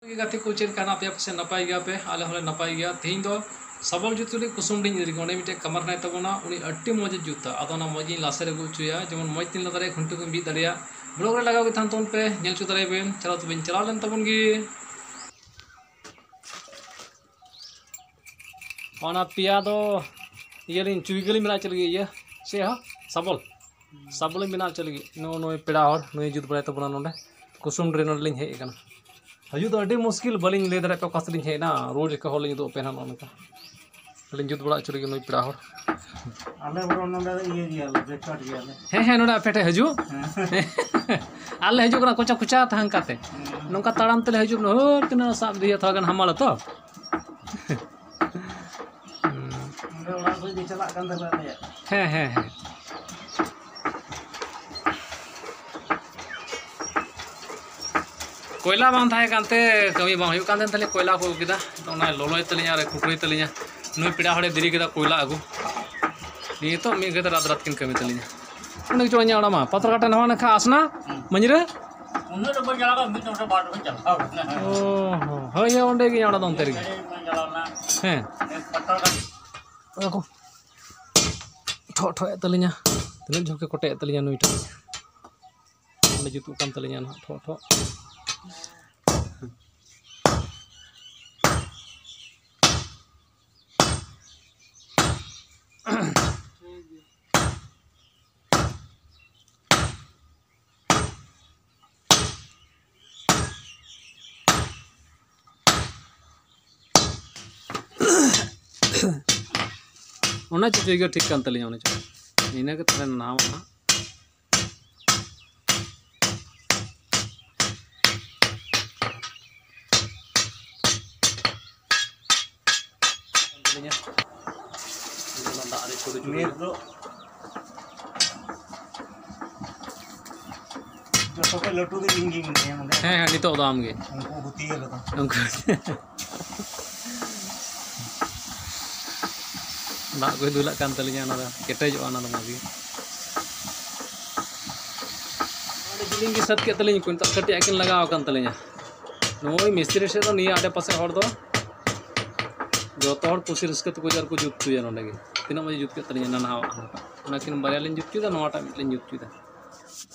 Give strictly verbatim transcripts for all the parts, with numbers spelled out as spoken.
ᱜᱟᱛᱮ ᱠᱚ, ᱪᱮᱫ ᱞᱮᱠᱟ ᱦᱮᱱᱟᱜ ᱯᱮᱭᱟ? ᱯᱟᱥᱮᱡ ᱱᱟᱯᱟᱭ ᱜᱮᱭᱟ ᱯᱮ, ᱟᱞᱮ ᱦᱚᱸᱞᱮ ᱱᱟᱯᱟᱭ ᱜᱮᱭᱟ᱾ ᱛᱮᱦᱮᱧ ᱫᱚ ᱥᱟᱵᱚᱞ ᱡᱩᱛ ᱞᱟᱹᱜᱤᱫ ᱠᱩᱥᱩᱢ ᱰᱤᱧ ᱤᱫᱤ ᱞᱟᱹᱜᱤᱫ᱾ ᱚᱸᱰᱮ ᱢᱤᱫᱴᱮᱡ ᱠᱟᱢᱟᱨ ᱦᱮᱱᱟᱭ ᱛᱟᱵᱚᱱᱟ, ᱩᱱᱤ ᱟᱹᱰᱤ ᱢᱚᱡᱽ ᱮ ᱡᱩᱛᱟ᱾ ᱟᱫᱚ ᱚᱱᱟ ᱢᱚᱡᱽ ᱤᱧ ᱞᱟᱥᱮᱨ ᱟᱹᱜᱩ ᱦᱚᱪᱚᱭᱟ, ᱡᱮᱢᱚᱱ ᱢᱚᱡᱽ ᱛᱤᱧ ᱞᱟᱜᱟᱣ ᱫᱟᱲᱮᱭᱟᱜ, ᱠᱷᱩᱱᱴᱤ ᱠᱚᱧ ᱵᱤᱫ ᱫᱟᱲᱮᱭᱟᱜ᱾ ᱵᱞᱚᱜ ᱨᱮ ᱞᱟᱜᱟᱣ ᱜᱮ ᱛᱟᱦᱮᱱ ᱛᱟᱵᱚᱱ ᱯᱮ, ᱧᱮᱞ ᱦᱚᱪᱚ ᱫᱟᱲᱮᱭᱟᱜ ᱵᱮᱱ᱾ ᱪᱟᱞᱟᱣ ᱛᱚᱵᱮᱧ ᱪᱟᱞᱟᱣ ᱞᱮᱱ ᱛᱟᱵᱚᱱ ᱜᱮ᱾ ᱚᱱᱟ ᱯᱮᱭᱟ ᱫᱚ ᱤᱭᱟᱹ ᱞᱤᱧ, ᱪᱩᱭᱜᱟᱹ ᱞᱤᱧ ᱵᱮᱱᱟᱣ ᱦᱚᱪᱚ ᱞᱟᱹᱜᱤᱫ, ᱤᱭᱟᱹ ᱪᱮᱫ ᱦᱚᱸ ᱥᱟᱵᱚᱞ, ᱥᱟᱵᱚᱞ ᱞᱤᱧ ᱵᱮᱱᱟᱣ ᱦᱚᱪᱚ ᱞᱟᱹᱜᱤᱫ᱾ ᱱᱚᱜᱼᱚ ᱱᱩᱭ ᱯᱮᱲᱟ ᱦᱚᱲ, ᱱᱩᱭ ᱡᱩᱛ ᱵᱟᱲᱟᱭ ᱛᱟᱵᱚᱱᱟ ᱱᱚᱰᱮ ᱠᱩᱥᱩᱢ ᱨᱮ, ᱱᱚᱰᱮ ᱞᱤᱧ ᱦᱮᱡ ᱟᱠᱟᱱᱟ᱾ ᱦᱤᱡᱩᱜ ᱫᱚ ᱟᱹᱰᱤ ᱢᱩᱥᱠᱤᱞ, ᱵᱟᱹᱞᱤᱧ ᱞᱟᱹᱭ ᱫᱟᱲᱮᱭᱟᱜ ᱯᱮᱭᱟ ᱚᱠᱟ ᱥᱮᱫ ᱞᱤᱧ ᱦᱮᱡ ᱮᱱᱟ᱾ ᱨᱳᱰ ᱨᱮ ᱦᱚᱲ ᱞᱤᱧ ᱩᱫᱩᱜ ᱟᱯᱮᱭᱟ ᱱᱟᱦᱟᱜ ᱱᱚᱜᱼᱚ ᱱᱚᱝᱠᱟ᱾ ᱞᱤᱧ ᱡᱩᱛ ᱵᱟᱲᱟ ᱦᱚᱪᱚ ᱞᱟᱹᱜᱤᱫ ᱱᱩᱭ ᱯᱮᱲᱟ ᱦᱚᱲ᱾ ᱟᱞᱮ ᱵᱚᱨᱚᱝ ᱱᱚᱰᱮ ᱫᱚ ᱤᱭᱟᱹ ᱜᱮᱭᱟᱞᱮ, ᱵᱮᱠᱟᱨ ᱜᱮᱭᱟᱞᱮ᱾ ᱦᱮᱸ, ᱦᱮᱸ, ᱱᱚᱰᱮ ᱟᱯᱮ ᱴᱷᱮᱱ ᱦᱤᱡᱩᱜ᱾ ᱦᱮᱸ᱾ ᱟᱞᱮ ᱦᱤᱡᱩᱜ ᱠᱟᱱᱟ ᱠᱚᱪᱟ ᱠᱚᱪᱟ ᱛᱟᱦᱮᱸ ᱠᱟᱛᱮ᱾ ᱦᱮᱸ᱾ ᱱᱚᱝᱠᱟ ᱛᱟᱲᱟᱢ ᱛᱮᱞᱮ ᱦᱤᱡᱩᱜ ᱠᱟᱱᱟ, ᱦᱳᱭ, ᱛᱤᱱᱟᱹᱜ ᱥᱟᱵ ᱤᱫᱤᱭᱟ, ᱛᱷᱚᱲᱟ ᱜᱟᱱ ᱦᱟᱢᱟᱞᱟ ᱛᱚ᱾ ᱱᱚᱰᱮ ᱚᱲᱟᱜ ᱠᱷᱚᱡ ᱜᱮ ᱪᱟᱞᱟᱜ ᱠᱟᱱ ᱛᱟᱞᱮᱭᱟ ᱟᱞᱮᱭᱟᱜ᱾ ᱦᱮᱸ, ᱦᱮᱸ, ᱦᱮᱸ᱾ ᱠᱚᱭᱞᱟ ᱵᱟᱝ ᱛᱟᱦᱮᱸ ᱠᱟᱱᱛᱮ ᱠᱟᱹᱢᱤ ᱵᱟᱝ ᱦᱩᱭᱩᱜ ᱠᱟᱱ ᱛᱟᱦᱮᱸ, ᱛᱟᱦᱞᱮ ᱠᱚᱭᱞᱟ ᱠᱚ ᱟᱹᱜᱩ ᱠᱮᱫᱟ᱾ ᱟᱫᱚ ᱚᱱᱟᱭ ᱞᱚᱞᱚᱭ ᱛᱟᱹᱞᱤᱧᱟ ᱟᱨ ᱠᱩᱴᱨᱟᱹᱭ ᱛᱟᱹᱞᱤᱧᱟ᱾ ᱱᱩᱭ ᱯᱮᱲᱟ ᱦᱚᱲᱮ ᱫᱮᱨᱤ ᱠᱮᱫᱟ ᱠᱚᱭᱞᱟ ᱟᱹᱜᱩ᱾ ᱱᱤᱛᱚᱜ ᱢᱤᱫ ᱜᱷᱟᱹᱲᱤ ᱨᱟᱛ ᱨᱟᱛ ᱠᱤᱱ ᱠᱟᱹᱢᱤ ᱛᱟᱹᱞᱤᱧᱟ᱾ ᱚᱸᱰᱮ ᱜᱮᱪᱚ ᱤᱧᱟᱹᱜ ᱚᱲᱟᱜ ᱢᱟ, ᱯᱟᱛᱨᱟᱜᱷᱟᱴ ᱱᱟᱣᱟ ᱱᱟᱠᱷᱟ ᱟᱥᱱᱟ ᱢᱟᱹᱧᱨᱟᱹ᱾ ᱩᱱᱟᱹᱜ ᱫᱚ ᱵᱟᱹᱧ ᱪᱟᱞᱟᱣ ᱠᱟᱱᱟ, ᱢᱤᱫ ᱫᱚᱢ ᱵᱟᱨ ᱫᱚᱢ ᱪᱟᱞᱟᱣ ᱠᱟᱱᱟ᱾ ᱚ ᱦᱚᱸ, ᱦᱳᱭ, ᱦᱳᱭ, ᱚᱸᱰᱮ ᱜᱮ ᱤᱧᱟᱹᱜ ᱚᱲᱟᱜ ᱫᱚ ᱚᱱᱛᱮ ᱨᱮᱜᱮ᱾ ᱜᱟᱹᱰᱤ ᱵᱟᱹᱧ ᱪᱟᱞᱟᱣ ᱞᱮᱱᱟ᱾ ᱦᱮᱸ᱾ ᱯᱟᱛᱨᱟᱜᱷᱟᱴ᱾ ᱚᱱᱟ ᱠᱚ ᱴᱷᱚᱜ ᱴᱷᱚᱜ ᱮᱫ ᱛᱟᱹᱞᱤᱧᱟ, ᱛᱤᱱᱟᱹᱜ ᱡᱷᱚᱠ ᱮ ᱠᱚᱴᱮᱡ ᱮᱫ ᱛᱟᱹᱞᱤᱧᱟ ᱱᱩᱭᱴᱟᱜ᱾ ᱚᱸᱰᱮ ᱡᱩᱛᱩᱜ ᱠᱟᱱ ᱛᱟᱹᱞᱤᱧᱟ ᱱᱟᱦᱟᱜ ᱴᱷᱚᱜ ᱴᱷᱚᱜ᱾ ᱚᱱᱟ ᱪᱚ ᱡᱟᱭᱜᱟ ᱴᱷᱤᱠ ᱠᱟᱱ ᱛᱟᱹᱞᱤᱧᱟ, ᱚᱱᱟ ᱪᱚ ᱤᱱᱟᱹ ᱜᱮ ᱛᱟᱦᱞᱮ ᱱᱟᱣᱟ ᱱᱟᱦᱟᱜ᱾ ᱫᱟᱜ ᱨᱮ ᱪᱷᱩᱲᱤ ᱪᱷᱩᱲᱤ᱾ ᱱᱤᱛ ᱫᱚ ᱡᱚᱛᱚ ᱠᱷᱚᱡ ᱞᱟᱹᱴᱩ ᱫᱚ ᱤᱧ ᱜᱮ ᱢᱤᱱᱟᱹᱧᱟ ᱱᱚᱰᱮ᱾ ᱦᱮᱸ, ᱦᱮᱸ, ᱱᱤᱛᱚᱜ ᱫᱚ ᱟᱢ ᱜᱮ᱾ ᱩᱱᱠᱩ ᱜᱩᱛᱤᱭᱟᱹ ᱨᱮᱫᱚ᱾ ᱩᱱᱠᱩ ᱫᱟᱜ ᱠᱚᱭ ᱫᱩᱞᱟᱜ ᱠᱟᱱ ᱛᱟᱹᱞᱤᱧᱟ, ᱚᱱᱟ ᱫᱚ ᱠᱮᱴᱮᱡᱚᱜᱼᱟ, ᱚᱱᱟ ᱫᱚ ᱢᱚᱡᱽ ᱜᱮ᱾ ᱟᱹᱰᱤ ᱡᱤᱞᱤᱧ ᱜᱮ ᱥᱟᱹᱛ ᱠᱮᱫ ᱛᱟᱹᱞᱤᱧ ᱠᱚ, ᱱᱤᱛᱚᱜ ᱠᱟᱹᱴᱤᱡ ᱟᱜ ᱠᱤᱱ ᱞᱟᱜᱟᱣ ᱟᱠᱟᱱ ᱛᱟᱹᱞᱤᱧᱟ᱾ ᱱᱩᱭ ᱢᱤᱥᱛᱨᱤ ᱴᱷᱮᱱ ᱫᱚ ᱱᱤᱭᱟᱹ ᱟᱰᱮ ᱯᱟᱥᱮ ᱦᱚᱲ ᱫᱚ ᱡᱚᱛᱚ ᱦᱚᱲ ᱠᱩᱥᱤ ᱨᱟᱹᱥᱠᱟᱹ ᱛᱮᱠᱚ ᱦᱤᱡᱩᱜᱼᱟ ᱟᱨ ᱠᱚ ᱡᱩᱛ ᱦᱚᱪᱚᱭᱟ ᱱᱚᱸᱰᱮ ᱜᱮ᱾ ᱛᱤᱱᱟᱹᱜ ᱢᱚᱡᱽ ᱡᱩᱛ ᱠᱮᱫ ᱛᱟᱹᱞᱤᱧᱟ ᱱᱟᱱᱦᱟᱣᱟᱜ ᱦᱚᱸ᱾ ᱚᱱᱟᱠᱤᱱ ᱵᱟᱨᱭᱟ ᱞᱤᱧ ᱡᱩᱛ ᱦᱚᱪᱚᱭᱮᱫᱟ, ᱱᱚᱣᱟᱴᱟᱜ ᱢᱤᱫ ᱞᱤᱧ ᱡᱩᱛ ᱦᱚᱪᱚᱭᱮᱫᱟ᱾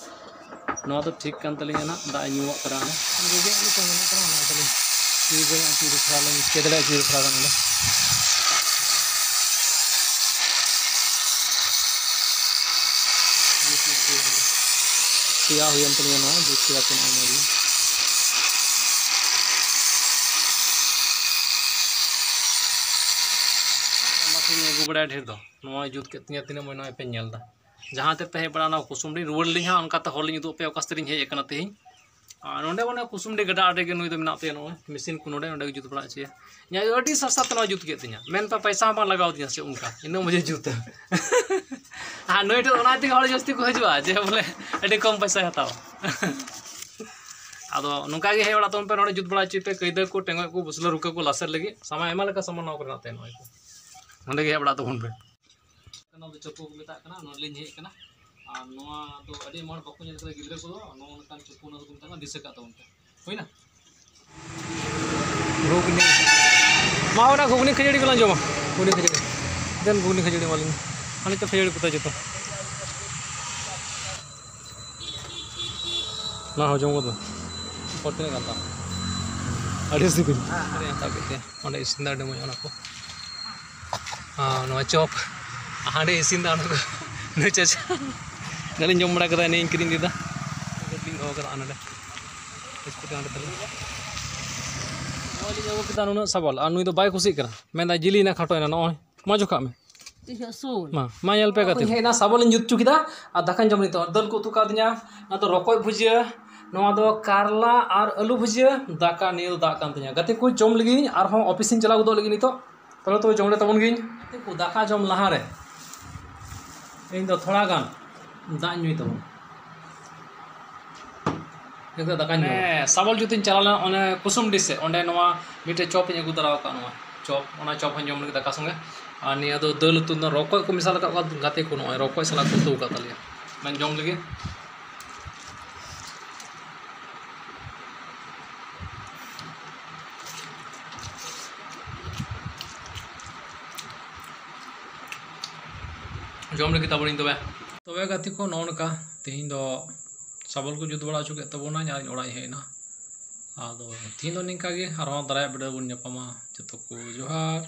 ᱱᱚᱣᱟ ᱫᱚ ᱴᱷᱤᱠ ᱠᱟᱱ ᱛᱟᱹᱞᱤᱧᱟ ᱱᱟᱦᱟᱜ, ᱫᱟᱜ ᱮ ᱧᱩᱣᱟᱜ ᱠᱟᱱᱟ ᱚᱸᱰᱮ᱾ ᱡᱩᱫᱤ ᱟᱹᱰᱤ ᱠᱚ ᱢᱮᱱᱟᱜ ᱠᱟᱱᱟ, ᱚᱱᱟ ᱛᱮᱞᱤᱧ ᱪᱤᱨ ᱫᱚ ᱪᱤᱨ ᱛᱷᱚᱲᱟ ᱞᱤᱧ ᱪᱤᱠᱟᱹ ᱫᱟᱲᱮᱭᱟᱜᱼᱟ, ᱪᱤᱨ ᱛᱷᱚᱲᱟ ᱜᱟᱱ ᱚᱸᱰᱮ᱾ ᱯᱮᱭᱟ ᱦᱩᱭᱮᱱ ᱛᱟᱹᱞᱤᱧᱟ ᱱᱚᱣᱟ, ᱡᱩᱛ ᱠᱮᱫᱟ ᱛᱤᱱᱟᱹᱜ ᱢᱚᱡᱽ ᱜᱮ᱾ ᱚᱱᱟ ᱛᱮᱜᱮ ᱟᱹᱜᱩ ᱵᱟᱲᱟᱭᱟ ᱰᱷᱮᱨ ᱫᱚ᱾ ᱱᱚᱣᱟ ᱡᱩᱛ ᱠᱮᱫ ᱛᱤᱧᱟ, ᱛᱤᱱᱟᱹᱜ ᱢᱚᱡᱽ ᱱᱚᱜᱼᱚᱭ ᱯᱮ ᱧᱮᱞ ᱮᱫᱟ᱾ ᱡᱟᱦᱟᱸ ᱛᱮᱯᱮ ᱦᱮᱡ ᱵᱟᱲᱟᱜᱼᱟ, ᱱᱚᱣᱟ ᱠᱩᱥᱩᱢᱰᱤ ᱨᱩᱣᱟᱹᱲ ᱞᱤᱧ ᱦᱟᱸᱜ, ᱚᱱᱠᱟᱛᱮ ᱦᱚᱨ ᱞᱤᱧ ᱩᱫᱩᱜ ᱟᱯᱮᱭᱟ ᱚᱠᱟ ᱥᱮᱫ ᱞᱤᱧ ᱦᱮᱡ ᱟᱠᱟᱱᱟ ᱛᱮᱦᱮᱧ᱾ ᱟᱨ ᱱᱚᱸᱰᱮ ᱚᱱᱮ ᱠᱩᱥᱩᱢᱰᱤ ᱜᱟᱰᱟ ᱟᱲᱮ ᱜᱮ ᱱᱩᱭ ᱫᱚ ᱢᱮᱱᱟᱜ ᱛᱟᱭᱟ, ᱱᱚᱜᱼᱚᱭ ᱢᱮᱥᱤᱱ ᱠᱚ ᱱᱚᱸᱰᱮ, ᱱᱚᱸᱰᱮ ᱜᱮ ᱡᱩᱛ ᱵᱟᱲᱟ ᱦᱚᱪᱚᱭᱟ᱾ ᱤᱧᱟᱹᱜ ᱟᱹᱰᱤ ᱥᱟᱥᱛᱟ ᱛᱮ ᱱᱚᱣᱟ ᱡᱩᱛ ᱠᱮᱫ ᱛᱤᱧᱟ, ᱢᱮᱱ ᱯᱮ ᱯᱚᱭᱥᱟ ᱦᱚᱸ ᱵᱟᱝ ᱞᱟᱜᱟᱣ ᱫᱤᱧᱟ ᱥᱮ ᱚᱱᱠᱟ, ᱤᱱᱟᱹᱜ ᱢᱚᱡᱮ ᱡᱩᱛᱟ᱾ ᱟᱨ ᱱᱩᱭ ᱴᱷᱮᱱ ᱚᱱᱟ ᱛᱮᱜᱮ ᱦᱚᱲ ᱡᱟᱹᱥᱛᱤ ᱠᱚ ᱦᱤᱡᱩᱜᱼᱟ, ᱡᱮ ᱵᱚᱞᱮ ᱟᱹᱰᱤ ᱠᱚᱢ ᱯᱚᱭᱥᱟᱭ ᱦᱟᱛᱟᱣᱟ᱾ ᱟᱫᱚ ᱱᱚᱝᱠᱟ ᱜᱮ ᱦᱮᱡ ᱵᱟᱲᱟᱜ ᱛᱟᱵᱚᱱ ᱯᱮ, ᱱᱚᱸᱰᱮ ᱡᱩᱛ ᱵᱟᱲᱟ ᱦᱚᱪᱚᱭ ᱯᱮ, ᱠᱟᱹᱭᱫᱟᱹ ᱠᱚ, ᱴᱮᱸᱜᱚᱡ ᱠᱚ, ᱵᱩᱥᱞᱟᱹ ᱨᱩᱠᱟᱹ ᱠᱚ, ᱞᱟᱥᱮᱨ ᱞᱟᱹᱜᱤᱫ ᱥᱟᱢᱟᱱ ᱟᱭᱢᱟ ᱞᱮᱠᱟ ᱥᱟᱢᱟᱱ ᱱᱚᱣᱟ ᱠᱚᱨᱮ ᱢᱮᱱᱟᱜ ᱛᱟᱭᱟ᱾ ᱱᱚᱜᱼᱚᱭ ᱠᱚ ᱱᱚᱸᱰᱮ ᱜᱮ ᱦᱮᱡ ᱵᱟᱲᱟᱜ ᱛᱟᱵᱚᱱ ᱯᱮ᱾ ᱚᱱᱟ ᱫᱚ ᱪᱟᱹᱯᱩ ᱠᱚ ᱢᱮᱛᱟᱜ ᱠᱟᱱᱟ, ᱱᱚᱰᱮ ᱞᱤᱧ ᱦᱮᱡ ᱟᱠᱟᱱᱟ᱾ ᱟᱨ ᱱᱚᱣᱟ ᱫᱚ ᱟᱹᱰᱤ ᱦᱚᱲ ᱵᱟᱠᱚ ᱧᱮᱞ ᱠᱟᱫᱟ ᱜᱤᱫᱽᱨᱟᱹ ᱠᱚᱫᱚ, ᱱᱚᱜᱼᱚ ᱱᱚᱝᱠᱟᱱ ᱪᱟᱹᱯᱩ ᱚᱱᱟ ᱫᱚᱠᱚ ᱢᱮᱛᱟᱜ ᱠᱟᱱᱟ, ᱫᱤᱥᱟᱹ ᱠᱟᱜ ᱛᱟᱵᱚᱱ ᱯᱮ᱾ ᱦᱩᱭᱱᱟ? ᱜᱷᱩᱜᱽᱱᱤ᱾ ᱢᱟ, ᱚᱱᱟ ᱜᱷᱩᱜᱽᱱᱤ ᱠᱷᱟᱹᱡᱟᱹᱲᱤ ᱜᱮᱞᱟᱝ ᱡᱚᱢᱟ᱾ ᱜᱷᱩᱜᱽᱱᱤ ᱠᱷᱟᱹᱡᱟᱹᱲᱤ᱾ ᱫᱮᱱ ᱜᱷᱩᱜᱽᱱᱤ ᱠᱷᱟᱹᱡᱟᱹᱲᱤ ᱮᱢᱟ ᱞᱤᱧ ᱢᱮ᱾ ᱦᱟᱱᱮ ᱛᱚ ᱠᱷᱟᱹᱡᱟᱹᱲᱤ ᱠᱚᱛᱟ ᱡᱚᱛᱚ᱾ ᱚᱱᱟ ᱦᱚᱸ ᱡᱚᱢ ᱜᱚᱫ ᱢᱮ᱾ ᱚᱠᱚᱭ ᱛᱤᱱᱟᱹᱜ ᱜᱟᱱ ᱛᱟᱢ? ᱟᱹᱰᱤ ᱥᱤᱵᱤᱞ᱾ ᱟᱨᱮ ᱦᱟᱛᱟᱣ ᱠᱮᱫ ᱛᱮ᱾ ᱚᱸᱰᱮ ᱤᱥᱤᱱ ᱫᱟ ᱟᱹᱰᱤ ᱢᱚᱡᱽ ᱚᱱᱟ ᱠᱚ᱾ ᱟᱨ ᱱᱚᱣᱟ ᱪᱚᱯ᱾ ᱦᱟᱸᱰᱮ ᱤᱥᱤᱱ ᱫᱟ ᱚᱱᱟ ᱠᱚ᱾ ᱱᱩᱭ ᱪᱟᱪᱟ᱾ ᱟᱹᱞᱤᱧ ᱡᱚᱢ ᱵᱟᱲᱟ ᱠᱮᱫᱟ, ᱤᱱᱟᱹᱧ ᱠᱤᱨᱤᱧ ᱞᱮᱫᱟ᱾ ᱞᱤᱧ ᱫᱚᱦᱚ ᱠᱟᱫᱟ ᱱᱚᱰᱮ᱾ ᱵᱤᱥᱠᱩᱴ ᱦᱟᱸᱰᱮ ᱛᱟᱞᱮ᱾ ᱱᱚᱜᱼᱚᱭ ᱞᱤᱧ ᱟᱹᱜᱩ ᱠᱮᱫᱟ ᱱᱩᱱᱟᱹᱜ ᱥᱟᱵᱚᱞ, ᱟᱨ ᱱᱩᱭ ᱫᱚ ᱵᱟᱭ ᱠᱩᱥᱤᱜ ᱠᱟᱱᱟ᱾ ᱢᱮᱱᱫᱟ ᱡᱤᱞᱤᱭᱮᱱᱟ, ᱠᱷᱟᱴᱚᱭᱮᱱᱟ, ᱱᱚᱜᱼᱚᱭ᱾ ᱢᱟ ᱡᱚᱠᱷᱟᱜ ᱢᱮ᱾ ᱤᱧ ᱦᱚᱸ ᱥᱩᱱ᱾ ᱢᱟ, ᱢᱟ ᱧᱮᱞ ᱯᱮ ᱜᱟᱛᱮ᱾ ᱦᱮᱡ ᱮᱱᱟ, ᱥᱟᱵᱚᱞ ᱤᱧ ᱡᱩᱛ ᱦᱚᱪᱚ ᱠᱮᱫᱟ ᱟᱨ ᱫᱟᱠᱟᱧ ᱡᱚᱢ ᱱᱤᱛᱚᱜ᱾ ᱫᱟᱹᱞ ᱠᱚ ᱩᱛᱩ ᱠᱟᱣᱫᱤᱧᱟ, ᱱᱚᱣᱟ ᱫᱚ ᱨᱚᱠᱚᱡ ᱵᱷᱩᱡᱤᱭᱟᱹ, ᱱᱚᱣᱟ ᱫᱚ ᱠᱟᱨᱞᱟ ᱟᱨ ᱟᱹᱞᱩ ᱵᱷᱩᱡᱤᱭᱟᱹ, ᱫᱟᱠᱟ ᱱᱤᱭᱟᱹ ᱫᱚ ᱫᱟᱜ ᱠᱟᱱ ᱛᱤᱧᱟ᱾ ᱜᱟᱛᱮ ᱠᱚ ᱡᱚᱢ ᱞᱟᱹᱜᱤᱫ ᱤᱧ ᱟᱨᱦᱚᱸ ᱚᱯᱷᱤᱥ ᱤᱧ ᱪᱟᱞᱟᱣ ᱜᱚᱫᱚᱜ ᱞᱟᱹᱜᱤᱫ ᱱᱤᱛᱚᱜ᱾ ᱛᱟᱦᱞᱮ ᱛᱚᱵᱮ ᱡᱚᱢ ᱞᱮ ᱛᱟᱵᱚᱱ ᱜᱤᱧ᱾ ᱜᱟᱛᱮ ᱠᱚ ᱫᱟᱠᱟ ᱡᱚᱢ ᱞᱟᱦᱟᱨᱮ ᱤᱧ ᱫᱚ ᱛᱷᱚᱲᱟ ᱜᱟᱱ ᱫᱟᱜ ᱤᱧ ᱧᱩᱭ ᱛᱟᱵᱚᱱ᱾ ᱱᱤᱛᱚᱜ ᱫᱟᱠᱟᱧ ᱡᱚᱢᱟ᱾ ᱦᱮᱸ, ᱥᱟᱵᱚᱞ ᱡᱩᱛᱤᱧ ᱪᱟᱞᱟᱣ ᱞᱮᱱᱟ ᱚᱱᱮ ᱠᱩᱥᱩᱢᱰᱤ ᱥᱮᱫ, ᱚᱸᱰᱮ ᱱᱚᱣᱟ ᱢᱤᱫᱴᱮᱡ ᱪᱚᱯ ᱤᱧ ᱟᱹᱜᱩ ᱛᱚᱨᱟ ᱟᱠᱟᱫ, ᱱᱚᱣᱟ ᱪᱚᱯ, ᱚᱱᱟ ᱪᱚᱯ ᱦᱚᱸᱧ ᱡᱚᱢ ᱞᱟᱹᱜᱤᱫ ᱫᱟᱠᱟ ᱥᱚᱸᱜᱮ᱾ ᱟᱨ ᱱᱤᱭᱟᱹ ᱫᱚ ᱫᱟᱹᱞ ᱩᱛᱩ ᱫᱚ ᱨᱚᱠᱚᱡ ᱠᱚ ᱢᱮᱥᱟᱞ ᱟᱠᱟᱫ ᱠᱚᱣᱟ ᱜᱟᱛᱮ ᱠᱚ, ᱱᱚᱜᱼᱚᱭ ᱨᱚᱠᱚᱡ ᱥᱟᱞᱟᱜ ᱠᱚ ᱩᱛᱩ ᱟᱠᱟᱫ ᱛᱟᱞᱮᱭᱟ᱾ ᱚᱱᱟᱧ ᱡᱚᱢ ᱞᱮᱜᱮ᱾ ᱡᱚᱢ ᱞᱟᱹᱜᱤᱫ ᱛᱟᱵᱚᱱᱤᱧ ᱛᱚᱵᱮ᱾ ᱛᱚᱵᱮ ᱜᱟᱛᱮ ᱠᱚ, ᱱᱚᱜᱼᱚ ᱱᱚᱝᱠᱟ ᱛᱮᱦᱮᱧ ᱫᱚ ᱥᱟᱵᱚᱞ ᱠᱚ ᱡᱩᱛ ᱵᱟᱲᱟ ᱦᱚᱪᱚ ᱠᱮᱫ ᱛᱟᱵᱚᱱᱟ, ᱟᱨ ᱤᱧ ᱚᱲᱟᱜ ᱤᱧ ᱦᱮᱡ ᱮᱱᱟ᱾ ᱟᱫᱚ ᱛᱮᱦᱮᱧ ᱫᱚ ᱱᱤᱝᱠᱟ ᱜᱮ, ᱟᱨᱦᱚᱸ ᱫᱟᱨᱟᱭᱟᱜ video ᱨᱮᱵᱚᱱ ᱧᱟᱯᱟᱢᱟ᱾ ᱡᱚᱛᱚ ᱠᱚ ᱡᱚᱦᱟᱨ᱾